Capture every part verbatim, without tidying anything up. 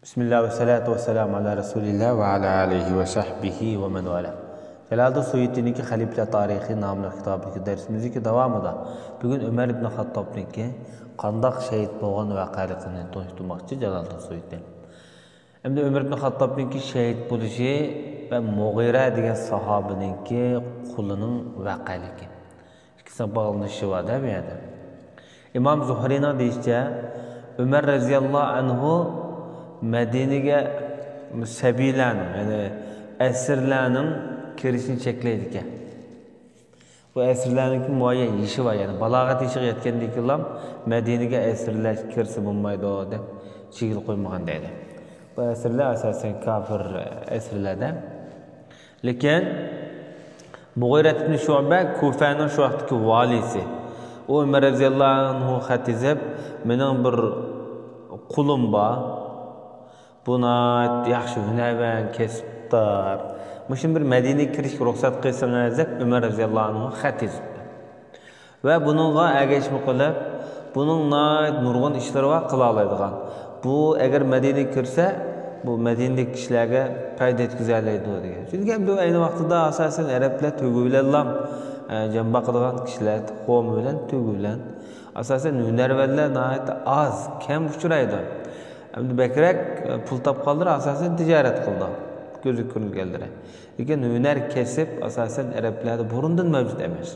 بىسمىللا ۋەسسالاتۇ ۋەسسالامۇ ئالا رەسۇلىللا ۋە ئالا ئالىھى ۋە سەھبىھى ۋە مەن ۋالا. جالالىدىن سۇيۇتىنىڭكى خەلىپىلەر تارىخى ناملىق كىتابىدىكى دەرسىمىزدىكى داۋامىدا بۈگۈن ئۆمەر ئىبن خاتتابنىڭكى قانداق شېھىت بولغان ۋەقەلىكىنى تونۇشتۇرماقچى جالالىدىن سۇيۇتى. ئەمدى ئۆمەر ئىبن خاتتابنىڭكى شېھىت بولۇشى ۋە مۇغىرە دېگەن ساھابىنىڭكى قۇلىنىڭ ۋەقەلىكى. ئىككىسىنىڭ باغلىنىشى بار-دە بۇ يەردە. ئىمام زۇھرىنىڭ دېيىشىچە، ئۆمەر رەزىياللاھۇ ئەنھۇ مەدىنىگە سەبىيلەرنىڭ، يەنى ئەسىرلەرنىڭ كىرىشىنى چەكلەيدىكەن. بۇ ئەسىرلەرنىڭكى مۇئەييەن يېشى بار، يەنى بالاغەت يېشىغا يەتكەندىن كېيىنلا مەدىنىگە ئەسىرلەر كىرسە بولمايدۇ دەپ چېگرا قويمىغان دەيدۇ. بۇ ئەسىرلەر ئاساسەن كاپىر ئەسىرلەردە. لېكىن مۇغىرەت ئىبن شۇئبە كۇفەنىڭ شۇ ۋاقىتتىكى ۋالىسى. ئۇ ئۆمەر رەزىياللاھۇ ئەنھۇ خەت يېزىپ، مېنىڭ بىر قۇلۇم بار. بۇ ناھايىتى ياخشى ھۈنەرۋەن، كەسىپدار. مۇشۇنى بىر مەدىنىگە كىرىشكە رۇخسەت قىلسىڭىز دەپ ئۆمەر رەزىياللاھۇ ئەنھۇ خەت يېزىپتۇ. ۋە بۇنىڭغا ئەگەشمە قىلىپ، بۇنىڭ ناھايىتى نۇرغۇن ئىشلىرى بار قىلالايدىغان. بۇ ئەگەر مەدىنىگە كىرسە، بۇ مەدىنىدىكى كىشىلەرگە پايدا يەتكۈزەلەيدۇ دېگەن. چۈنكى ئەمدى ئەينى ۋاقتىدا ئاساسەن ئەرەبلەر تۆگە بىلەنلا، ئە، جان باقىدىغان كىشىلەر، قوۋۇن بىلەن، تۆگە بىلەن. ئاساسەن ھۈنەرۋەنلەر ناھايىتى ئاز، كەم ئۇچرايدۇ. ئەمدى بەكرەك، ئە، پۇل تاپقانلىرى ئاساسەن تىجارەت قىلىدۇ، كۆزگە كۆرۈنگەنلىرى. لېكىن ھۈنەر، كەسىپ ئاساسەن ئەرەبلەردە بۇرۇندىن مەۋجۇت ئەمەس.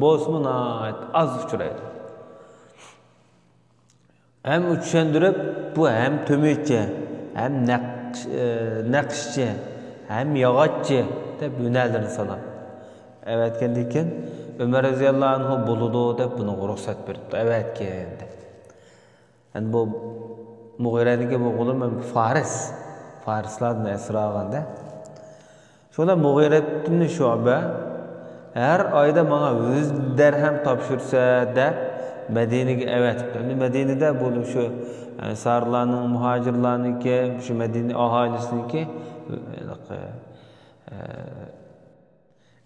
بولسىمۇ ناھايىتى ئاز ئۇچرايدۇ. ھەم چۈشەندۈرۈپ، بۇ ھەم تۆمۈرچى، ھەم نەقىش-، ئە، نەقىشچى، ھەم ياغاچچى دەپ ھۈنەرلىرىنى ساناپ ئەۋەتكەندىن كېيىن، ئۆمەر رەزىياللاھۇ ئەنھۇ بولىدۇ دەپ بۇنىڭغا رۇخسەت بېرىپتۇ، ئەۋەتكىن دەپ. ئەمدى بۇ مۇغىرەنىڭكى بۇ قۇلى مەن فارس، فارسلاردىن ئەسىر ئالغاندا. شۇڭا مۇغىرەتتىن شۇئبە ھەر ئايدا ماڭا يۈز دەرھەم تاپشۇرسا دەپ مەدىنىگە ئەۋەتىپتۇ. ئەمدى مەدىنىدە بۇ شۇ ئەنسارلارنىڭ، مۇھاجىرلارنىڭكى، شۇ مەدىنە ئاھالىسىنىڭكى، ئە،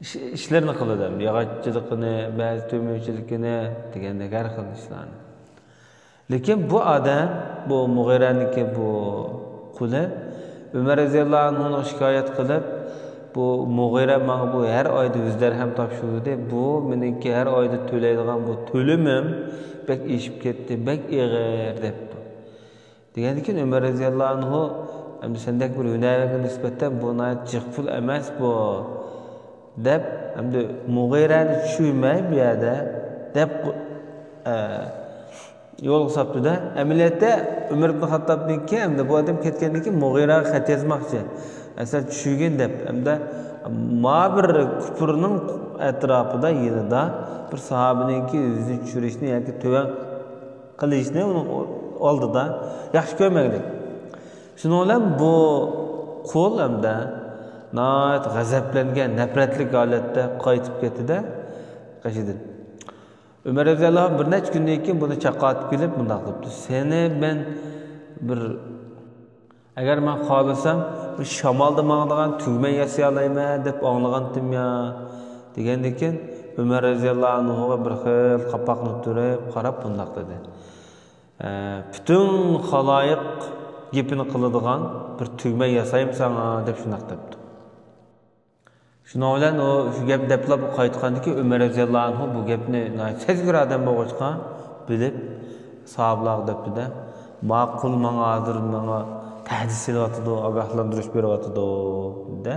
ئىش-، ئىشلىرىنى قىلىدۇ. ياغاچچىلىقىنى، بەزى تۆمۈرچىلىكىنى دېگەندەك ھەر خىل ئىشلارنى. لېكىن بۇ ئادەم، بۇ مۇغىرەنىڭكى بۇ قۇلى ئۆمەر رەزىياللاھۇ ئەنھۇنىڭغا شىكايەت قىلىپ، بۇ مۇغىرە ماڭا بۇ ھەر ئايدا يۈز دەرھەم تاپشۇردى، بۇ مېنىڭكى ھەر ئايدا تۆلەيدىغان بۇ تۆلىمىم بەك ئېشىپ كەتتى، بەك ئېغىر دەپتۇ. دېگەندىن كېيىن ئۆمەر رەزىياللاھۇ ئەنھۇ، ئەمدى سەندەك بىر ھۈنەرۋەنگە نىسبەتەن بۇ ناھايىتى جىق پۇل ئەمەس بۇ، دەپ، ئەمدى مۇغىرەنى چۈشۈرمەي بۇ يەردە، دەپ، ئە، يولغا ساپتۇ-دە. ئەمەلىيەتتە ئۆمەر ئىبن خاتتابنىڭكى، ئەمدى بۇ ئادەم كەتكەندىن كېيىن مۇغىرەگە خەت يازماقچى. ئەسلى چۈشۈرگىن دەپ، ئەمدى ما بىر كۇپۇرنىڭ ئەتراپىدا، يېنىدا بىر ساھابىنىڭكى يۈزىنى چۈشۈرۈشنى ياكى تۆۋەن قىلىشنى ئۇنىڭ ئالدىدا ياخشى كۆرمەيدۇ. شۇنىڭ بىلەن بۇ قۇل ئەمدى ناھايىتى غەزەپلەنگەن، نەپرەتلىك ھالەتتە قايتىپ كەتتى-دە، قېشىدىن. ئۆمەر رەزىياللاھۇ ئەنھۇ بىر نەچچە كۈندىن كېيىن بۇنى چاقىرتىپ كېلىپ مۇنداق دەپتۇ، سېنى مەن بىر، ئەگەر مەن خالىسام، بىر شامالدا ماڭىدىغان تۈگمەن ياسىيالايمەن دەپ ئاڭلىغانتىم يا، دېگەندىن كېيىن ئۆمەر رەزىياللاھۇ ئەنھۇغا بىر خىل قاپاقنى تۈرۈپ قاراپ مۇنداق دېدى. ئە، پۈتۈن خالايىق گېپىنى قىلىدىغان بىر تۈگمەن ياسايمەن ساڭا، دەپ شۇنداق دەپتۇ. شۇنىڭ بىلەن ئۇ شۇ گەپنى دەپلا بۇ قايتقاندىكىن، ئۆمەر رەزىياللاھۇ ئەنھۇ بۇ گەپنى ناھايىتى سەزگۈر ئادەم بولغاچقا بىلىپ، ساھابىلارغا دەپتۇ-دە، ما قۇل ماڭا ھازىر ماڭا تەھدىت سېلىۋاتىدۇ، ئاگاھلاندۇرۇش بېرىۋاتىدۇ، دە.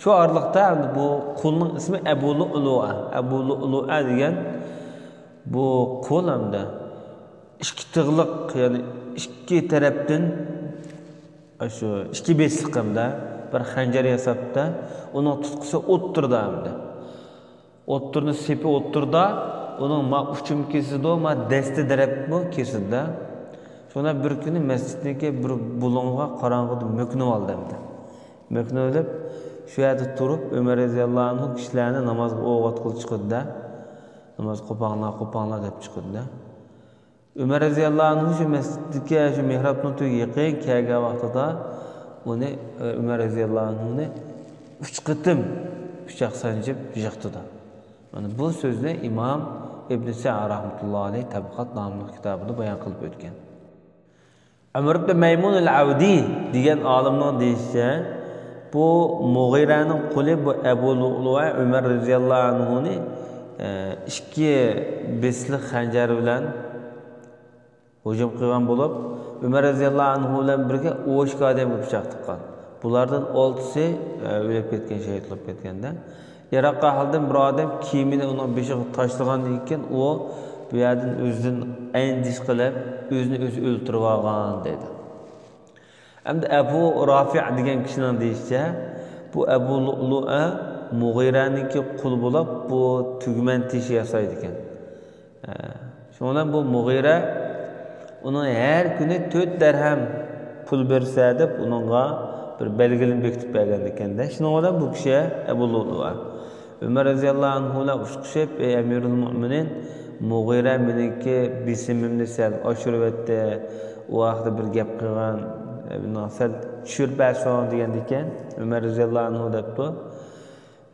شۇ ئارىلىقتا ئەمدى بۇ قۇلنىڭ ئىسمى ئەبۇ لۇئلۇئە. ئەبۇ لۇئلۇئە دېگەن بۇ قۇل ئەمدى ئىككى تىغلىق، يەنى ئىككى تەرەپتىن، شۇ ئىككى بېسىقىمدا بىر خەنجەر ياساپتا، ئۇنىڭ تۇتقىسى ئوتتۇرىدا ئەمدى. ئوتتۇرىنى سېپى ئوتتۇرىدا، ئۇنىڭ ما ئۇچىمۇ كېسىدۇ، ما دەستە تەرەپمۇ كېسىدۇ. شۇڭا بىر كۈنى مەسچىتنىڭكى بىر بۇلۇڭىغا قاراڭغۇدا مۆكۈنۈۋالدى ئەمدى. مۆكۈنۈۋېلىپ، شۇ يەردە تۇرۇپ، ئۆمەر رەزىياللاھۇ ئەنھۇ كىشىلەرنى نامازغا ئويغاتقىلى چىقىدۇ-دە. ناماز قوپاڭلار، قوپاڭلار دەپ چىقىدۇ-دە. ئۆمەر رەزىياللاھۇ ئەنھۇ شۇ مەسچىتتىكى شۇ مېھرابنىڭ تۈۋىگە يېقىن كەلگەن ۋاقتىدا ئۇنى، ئۆمەر رەزىياللاھۇ ئەنھۇنى ئۈچ قېتىم پىچاق سانجىپ يىقىتىدۇ. مانا بۇ سۆزنى ئىمام ئىبن سەئد رەھمەتۇللاھى ئەلەيھ تەبقات ناملىق كىتابىدا بايان قىلىپ ئۆتكەن. ئەمر ئىبن مەيمۇن ئەل ئەۋدى دېگەن ئالىمنىڭ دېيىشىچە، بۇ مۇغىرەنىڭ قۇلى بۇ ئەبۇ لۇئلۇئە ئۆمەر رەزىياللاھۇ ئەنھۇنى، ئە، ئىككى بېسىلىق خەنجەر بىلەن ھۇجۇم قىلغان بولۇپ، ئۆمەر رەزىياللاھۇ ئەنھۇ بىلەن بىرگە ئون ئىككى ئادەمگە پىچاق تىققان. بۇلاردىن ئالتىسى، ئە، ئۆلۈپ كەتكەن، شېھىت بولۇپ كەتكەندە. يىراق ئەھلىدىن بىر ئادەم كىيىمىنى ئۇنىڭ بېشىغا تاشلىغاندىن كېيىن، ئۇ بۇ يەردىن ئۆزىدىن ئەندىشە قىلىپ، ئۆزىنى ئۆزى ئۆلتۈرۈپ ئالغان دەيدۇ. ئەمدى ئەبۇ رافىئ دېگەن كىشىنىڭ دېيىشىچە، بۇ ئەبۇ لۇئلۇئە مۇغىرەنىڭكى قۇلى بولۇپ، بۇ تۈگمەن تېشى ياسايدىكەن. ئە، شۇنىڭ بىلەن بۇ مۇغىرە ئۇنىڭ ھەر كۈنى تۆت دەرھەم پۇل بەرسە دەپ، ئۇنىڭغا بىر بەلگىلىمە بېكىتىپ بەرگەن ئىكەندە. شۇنىڭ بىلەن بۇ كىشى ئەبۇ لۇئلۇئە ئۆمەر رەزىياللاھۇ ئەنھۇ بىلەن ئۇچرىشىپ، ئەي ئەمىرۇل مۆمىنىن، مۇغىرە مېنىڭكى بېسىمىمنى سەل ئاشۇرۇۋەتتى، ئۇ ھەقتە بىر گەپ قىلغان، ئە، مېنىڭ سەل چۈشۈرۈپ بەرسۇن دېگەندىكىن، ئۆمەر رەزىياللاھۇ ئەنھۇ دەپتۇ.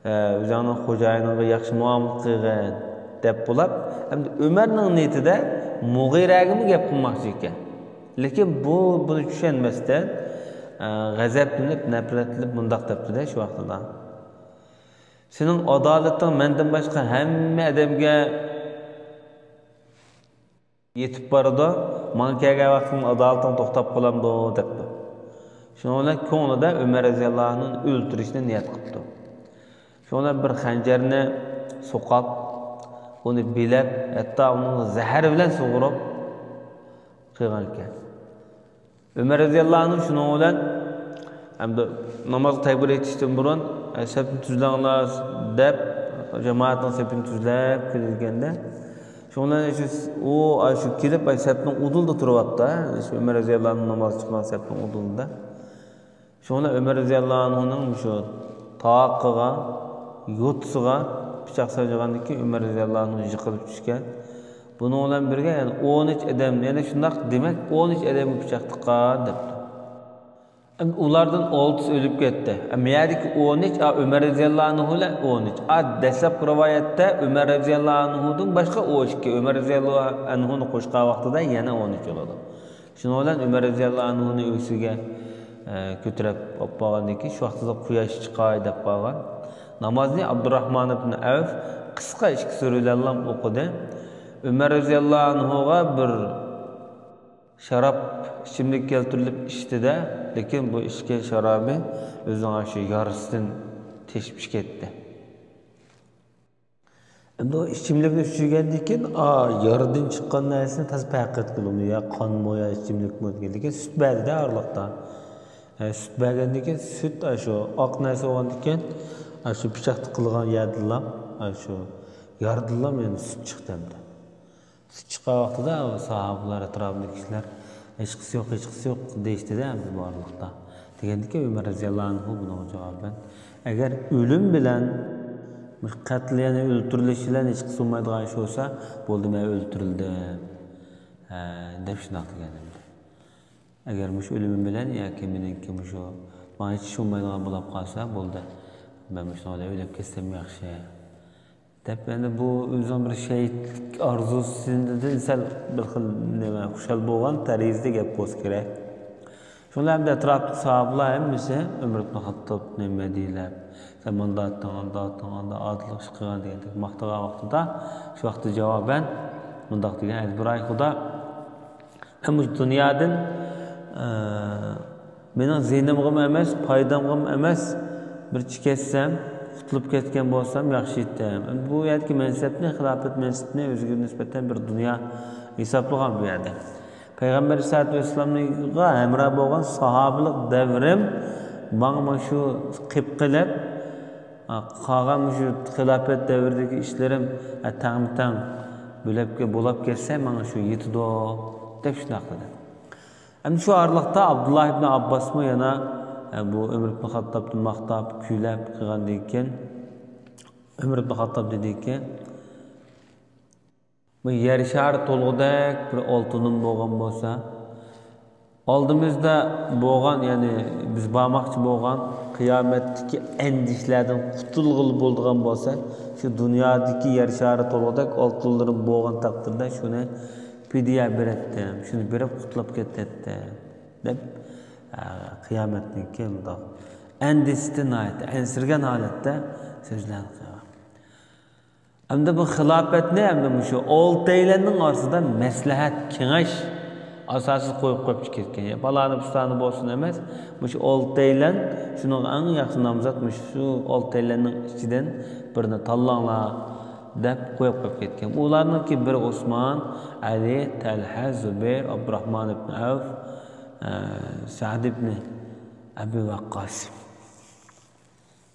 ئە، ئۆزۈڭنىڭ خوجايىنىڭغا ياخشى مۇئامىلە قىلغىن، دەپ بولاپ، ئەمدى ئۆمەرنىڭ نىيىتىدە مۇغىرەگىمۇ گەپ قىلماقچى ئىكەن. لېكىن بۇ بۇنى چۈشەنمەستىن، ئە، غەزەپلىنىپ، نەپرەتلىنىپ مۇنداق دەپتۇ-دە شۇ ۋاقتىدا. سېنىڭ ئادالىتىڭ مەندىن باشقا ھەممە ئادەمگە يېتىپ بارىدۇ، ماڭا كەلگەن ۋاقتىڭدا ئادالىتىڭ توختاپ قالامدۇ؟ دەپتۇ. شۇنىڭ بىلەن كۆڭلىدە ئۆمەر رەزىياللاھۇ ئەنھۇنى ئۆلتۈرۈشنى نىيەت قىپتۇ. شۇنىڭ بىلەن بىر خەنجەرنى سوقاپ، ئۇنى بىلەپ، ھەتتا ئۇنى زەھەر بىلەن سۇغۇرۇپ قىلغان ئىكەن. ئۆمەر رەزىياللاھۇ ئەنھۇ شۇنىڭ بىلەن ئەمدى نامازغا تەكبىر ئېيتىشتىن بۇرۇن، ئە، سەپنى تۈزلەڭلار دەپ، جامائەتنىڭ سەپىنى تۈزلەپ كېلىدىكەندە، شۇنىڭ بىلەن شۇ، ئۇ، ئە، شۇ كېلىپ، ئە، سەپنىڭ ئۇدۇلىدا تۇرۇۋاپتۇ، ئە، شۇ ئۆمەر رەزىياللاھۇ ئەنھۇ ناماز چىققان سەپنىڭ ئۇدۇلىدا. شۇڭا ئۆمەر رەزىياللاھۇ ئەنھۇنىڭ مۇشۇ تاقىغا، يوتىسىغا پىچاق سانجىغاندىن كېيىن ئۆمەر رەزىياللاھۇ ئەنھۇ يىقىلىپ چۈشكەن. بۇنىڭ بىلەن بىرگە يەنە ئون ئۈچ ئادەم، يەنە شۇنداق دېمەك ئون ئۈچ ئادەمگە پىچاق تىققان دەپتۇ. ئەمدى ئۇلاردىن ئالتىسى ئۆلۈپ كەتتى. ئەمما يەردىكى ئون ئۈچ، ئا، ئۆمەر رەزىياللاھۇ ئەنھۇ بىلەن ئون ئۈچ. ئا، دەسلەپكى رىۋايەتتە ئۆمەر رەزىياللاھۇ ئەنھۇدىن باشقا ئون ئىككى، ئۆمەر رەزىياللاھۇ ئەنھۇنى قوشقان ۋاقتىدا يەنە ئون ئۈچ بولىدۇ. شۇنىڭ بىلەن ئۆمەر رەزىياللاھۇ ئەنھۇنى ئۆكسىگە، ئە، كۆتۈرۈپ ئاپ بارغاندىن كېيىن، شۇ ۋاقتىدا قۇياش چىقاي دەپ قالغان. نامازنى ئابدۇراھمان ئىبن ئەۋف قىسقا ئىككى سۈرىلەرلا ئوقۇدى. ئۆمەر رەزىياللاھۇ ئەنھۇغا بىر شاراب ئىچىملىك كەلتۈرۈلۈپ ئىچتى-دە، لېكىن بۇ ئىچكەن شارابى ئۆزىنىڭ شۇ يارىسىدىن تېشىپ ئىچىپ كەتتى. ئەمدى ئۇ ئىچىملىكنى ئىچۈرگەندىن كېيىن، ئا، يارىدىن چىققان نەرسىنى تازا پەرق ئەتكىلى بولمىدى. يا قانمۇ، يا ئىچىملىكمۇ دېگەن. لېكىن سۈت بەردى-دە ئارىلىقتا. ئە، سۈت بەرگەندىن كېيىن، سۈت، ئاشۇ ئاق نەرسە بولغاندىن كېيىن، ئاشۇ پىچاق تىقىلغان يەردىنلا، ئاشۇ يارىدىنلا يەنە سۈت چىقتى ئەمدى. سۈت چىققان ۋاقتىدا ساھابىلەر، ئەتراپىدىكى كىشىلەر، «ھېچقىسى يوق، ھېچقىسى يوق» دېيىشتى-دە ئەمدى بۇ ئارىلىقتا. دېگەندىكىن ئۆمەر رەزىياللاھۇ ئەنھۇ بۇنىڭغا جاۋابەن، «ئەگەر ئۆلۈم بىلەن، مۇشۇ قەتل، يەنى ئۆلتۈرۈلۈش بىلەن ھېچقىسى بولمايدىغان ئىش بولسا، بولدى، مەن ئۆلتۈرۈلدۈم، ھە، دەپ شۇنداق دېگەن ئەمدى. ئەگەر مۇشۇ ئۆلۈمۈم بىلەن ياكى مېنىڭكى مۇشۇ، ماڭا ھېچ ئىش بولمايدىغان بولاپ قالسا، بولدى، مەن مۇشۇنىڭ بىلەن ئۆلۈپ كەتسەم ياخشى.» دەپ، يەنە بۇ ئۆزىنىڭ بىر شېھىتلىك ئارزۇسىدىن سەل بىر خىل نېمە، خۇشال بولغان تەرىزىدە گەپ بولسا كېرەك. شۇڭا ئەمدى ئەتراپتىكى ساھابىلار ھەممىسى ئۆمەر ئىبن خەتتابنى مەدھىيلەپ، «سەن مۇنداق ئەتتىڭ، ئانداق ئەتتىڭ، ئانداق ئادىللىق ئىش قىلغان» دېگەندەك ماختىغان ۋاقتىدا، شۇ ۋاقىتتا جاۋابەن مۇنداق دېگەن، «ئەي بىراي خۇدا، مەن مۇشۇ دۇنيادىن، ئە، مېنىڭ زىيىنىمغىمۇ ئەمەس، پايدامغىمۇ ئەمەس، بىرچە كەتسەم، قۇتۇلۇپ كەتكەن بولسام ياخشى ئىدى.» بۇ يەردىكى مەنسەپنى، خىلاپەت مەنسىپىنى ئۆزىگە نىسبەتەن بىر دۇنيا ھېسابلىغان بۇ يەردە. پەيغەمبەر ئەلەيھىسسالاتۇ ۋەسسالامغا ھەمراھ بولغان ساھابىلىق دەۋرىم ماڭا مانا شۇ قىپ قىلىپ، قالغان مۇشۇ خىلاپەت دەۋرىدىكى ئىشلىرىم تەڭمۇ تەڭ بۆلەپكە بولاپ كەتسە، ماڭا شۇ يېتىدۇ، دەپ شۇنداق دېدى. ئەمدى شۇ ئارىلىقتا ئابدۇللا ئىبن ئابباسمۇ يەنە، ئە، بۇ ئۆمەر ئىبن خاتتابنى ماختاپ، كۈيلەپ قىلغاندىن كېيىن، ئۆمەر ئىبن خاتتاب دېدىكى، بۇ يەر شارى تولغۇدەك بىر ئالتۇنۇم بولغان بولسا، ئالدىمىزدا بولغان، يەنى بىز بارماقچى بولغان قىيامەتتىكى ئەندىشىلەردىن قۇتۇلغىلى بولىدىغان بولسا، شۇ دۇنيادىكى يەر شارى تولغۇدەك ئالتۇنلىرىم بولغان تەقدىردە شۇنى پىدىيە بېرەتتىم، شۇنى بېرىپ قۇتۇلۇپ كېتەتتىم. دەپ، ئە، قىيامەتنىڭكى مۇنداق ئەندىشىسىدە ناھايىتى ئەنسىرىگەن ھالەتتە سۆزلەرنى قىلغان. ئەمدى بۇ خىلاپەتنى ئەمدى مۇشۇ ئولتەيلەننىڭ ئارىسىدا مەسلىھەت، كېڭەش ئاساسىدا قويۇپ قويۇپچۇ كەتكەن. يا پالانى پۇستانى بولسۇن ئەمەس، مۇشۇ ئولتەيلەن شۇنىڭغا ئەڭ ياخشى نامزات مۇشۇ ئولتەيلەننىڭ ئىچىدىن بىرنى تاللاڭلار دەپ قويۇپ قويۇپ كەتكەن. ئۇلارنىڭكى بىرى ئوسمان، ئەلى، تەلھە، زۇبەير، ئابدۇراھمان ئىبن ئەۋف، ئە، سەئد ئىبن ئەبى ۋەققاس.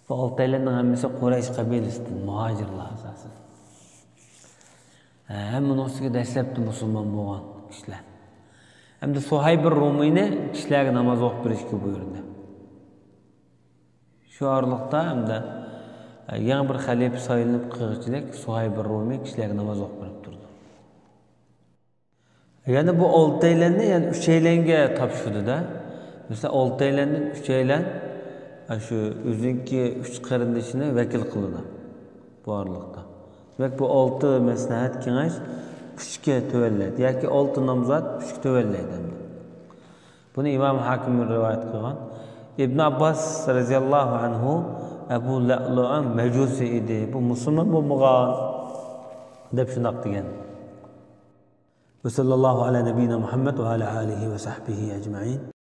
بۇ ئالتەيلەننىڭ ھەممىسى قۇرەيش قەبىلىسىدىن، مۇھاجىرلار ئاساسەن. ھە، ھەممىنىڭ ئۈستىگە دەسلەپتە مۇسۇلمان بولغان كىشىلەر. ئەمدى سۇھەيبىر رۇمىينى كىشىلەرگە ناماز ئوقۇپ بېرىشكە بۇيرۇدى. شۇ ئارىلىقتا ئەمدى، ئە، يېڭى بىر خەلىپە سايلىنىپ قىلغۇچىدەك سۇھەيبىر رۇمىي كىشىلەرگە ناماز ئوقۇپ بېرىپ تۇرىدۇ. يەنى بۇ ئالتەيلەننى يەنى ئۈچەيلەنگە تاپشۇردى-دە. مەسىلەن، ئالتەيلەندىن ئۈچەيلەن، ئە، شۇ ئۆزىنىڭكى ئۈچ قېرىندىشىنى ۋەكىل قىلىدۇ بۇ ئارىلىقتا. دېمەك، بۇ ئالتە مەسلىھەت كېڭەش ئۈچكە تۆۋەنلەيدۇ ياكى ئالتە نامزات ئۈچكە تۆۋەنلەيدۇ ئەمدى. بۇنى ئىمام ھاكىم رىۋايەت قىلغان. ئىبن ئابباس رەزىياللاھۇ ئەنھۇ، ئەبۇ لەلۇئە مەجۇسى ئىدى، بۇ مۇسۇلمان بولمىغان دەپ شۇنداق دېگەن. وصلى الله على نبينا محمد وعلى آله وصحبه أجمعين.